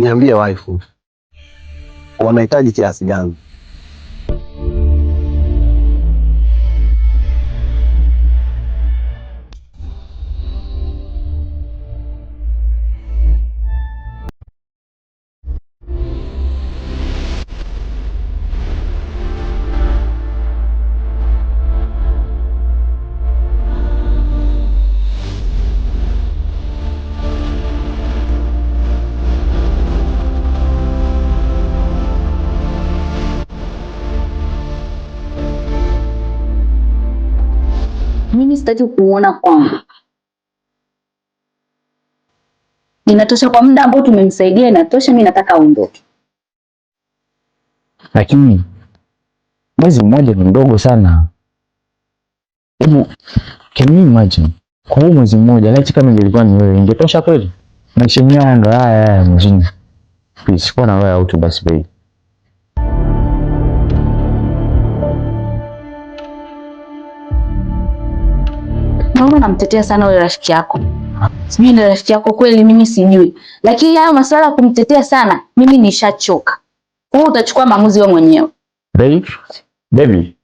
Niambie waifu, wanahitaji kiasi gani? Mimi sitaki kuona kwangu. Inatosha kwa muda ambao tumemsaidia, inatosha. Mimi nataka aondoke. Lakini mwezi mmoja ni mdogo sana. Hebu can you imagine? Kwa huu mwezi mmoja, laiti kama ingelikuwa ni wewe, ingetosha kweli? Maisha yenyewe haya ndo haya haya mjini. Please, kuwa na wewe au tu basi baby. Naona namtetea sana yule rafiki yako. Sijui ni rafiki yako kweli, mimi sijui, lakini hayo masuala ya kumtetea sana mimi nishachoka. Kwa hiyo utachukua maamuzi wewe mwenyewe. Baby, baby.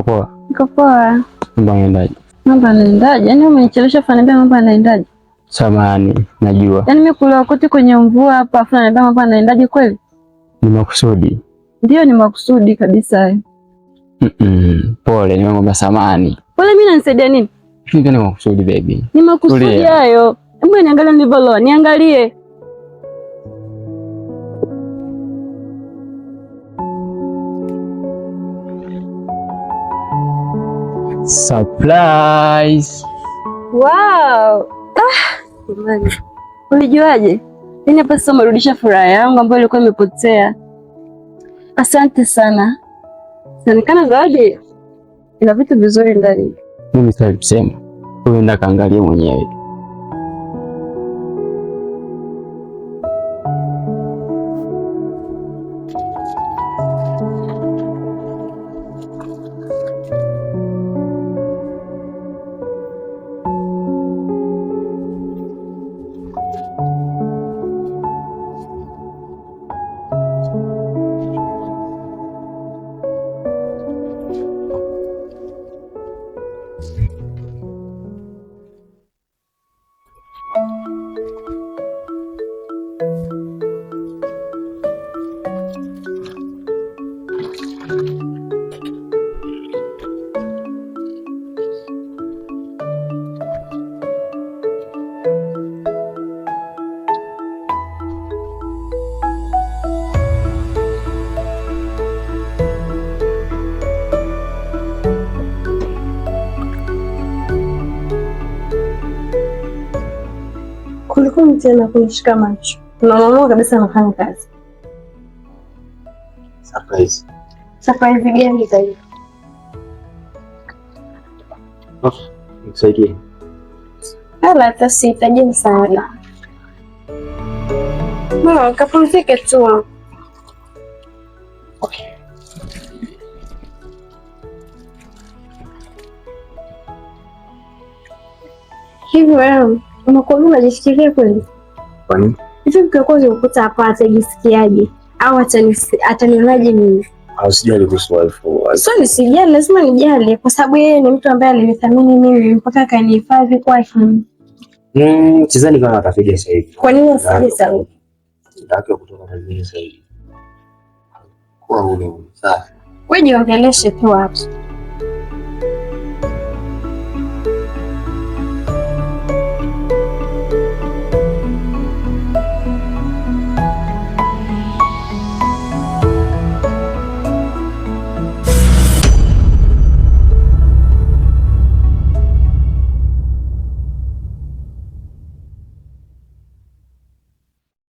Poa. Niko poa. Mambo yanaendaje? Mambo yanaendaje? Yaani umenichelewesha faniambia mambo yanaendaje? Samahani, najua. Yaani mimi kulewa koti kwenye mvua hapa afu unaniambia mambo yanaendaje kweli? Ni makusudi. Ndio, ni makusudi kabisa hayo. Pole, nimeomba samahani. Pole mimi nanisaidia nini? Mimi ni makusudi baby. Ni makusudi hayo. Hebu niangalie nilivyoloa, niangalie. Surprise! Wow! Ah, jamani. Ulijuaje? Yaani hapa sasa umerudisha furaha yangu ambayo ilikuwa imepotea. Asante sana. Inaonekana zawadi ina vitu vizuri ndani. Mimi sitaki kusema. Wewe nenda kaangalie mwenyewe. Kulikoni tena kunishika macho? Unaamua kabisa nafanya kazi. Surprise. Surprise gani zaidi? Oh, nikusaidie. Wala hata sihitaji msaada. Mama, kapumzike tu. Okay. Hivi wewe unakuwa unajifikiria kweli? Kwa nini? Hivi mke wako ukikuta hapa atajisikiaje? Au atanionaje mimi? Usijali kuhusu wife. So nisijali, lazima nijali kwa sababu yeye ni mtu ambaye alinithamini mimi mpaka akanihifadhi kwake. Sidhani kama atakuja sasa hivi. Kwa nini asije sasa hivi? Nataka kutoka kazini sasa hivi. Kwa ule ule. Sawa. Wewe jiongeleshe tu hapo.